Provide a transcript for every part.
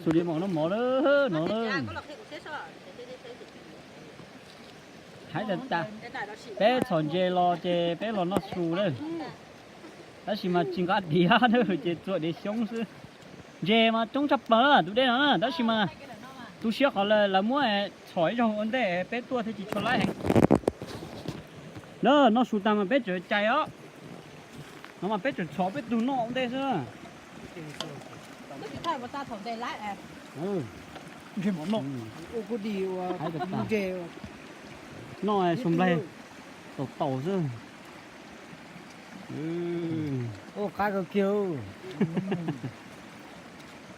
Xus li mov no mov lawm no lawm. Hais tias peb txhom ntses los ces peb los noj su lawm. Tab sis mas tsis nqa diav na ces txua diav xyoob xwb. Ntses mas coob tshaj plaws na tus dej no na, tab sis mas tu siab qhov lawv muab txhom ib zaug ua ntej peb tuaj thiaj tsis tshua laib heev. Na noj su tag mas peb tseem cais os. No mas peb tseem txhom peb tug noj ua ntej xwb. Noj su nplaig taus taus xwb. Ua qab kawg kiag.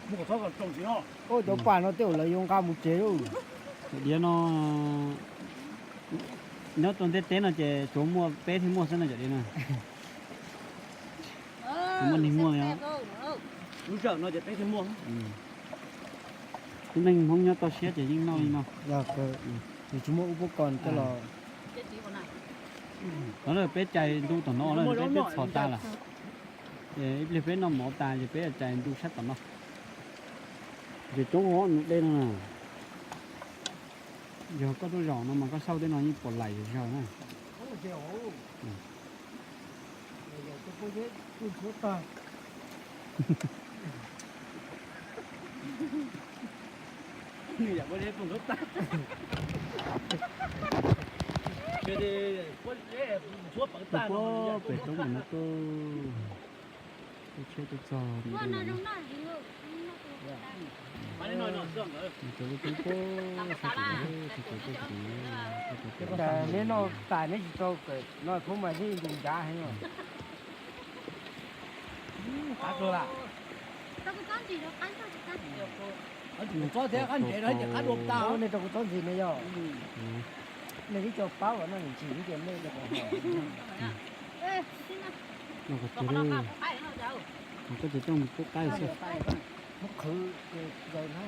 Ua cov pam no tej zaum lawv yuav nqa mus tsev lauj. Cov diav no nyob rau ntiaj teb no ces tsuas muaj peb thiaj muaj xwb no cov diav no. Tsis muaj neeg muaj li. Lub sij hawm no ces peb thiaj muaj. Lub neej Hmoob nyob toj siab ces yeej noj li no. Yog kawg, nws tsis muaj ub pob kos coj los. Peb cais ntu tom no lawm, peb twb txhom tas lawm. Ces ib pliag peb noj mov tas ces peb cais ntu sab tom no. Ces coob hov nws dej no na. Yog koj tuaj zaum no mas koj xauj tej no yeej pom lais zog na. Pem roob no tuaj, tuaj tsheb tuaj txog. Neb noj tas neb tsis tau kawm no kub mas yeej ntus ncav heev. Nej rau kuv txob ntxiv no yog nej twb tsis paub los noj ntsis ib tias nej rau kuv. Koj tsis coj mus pub qaib xwb. Muab qhwv ces zaws no.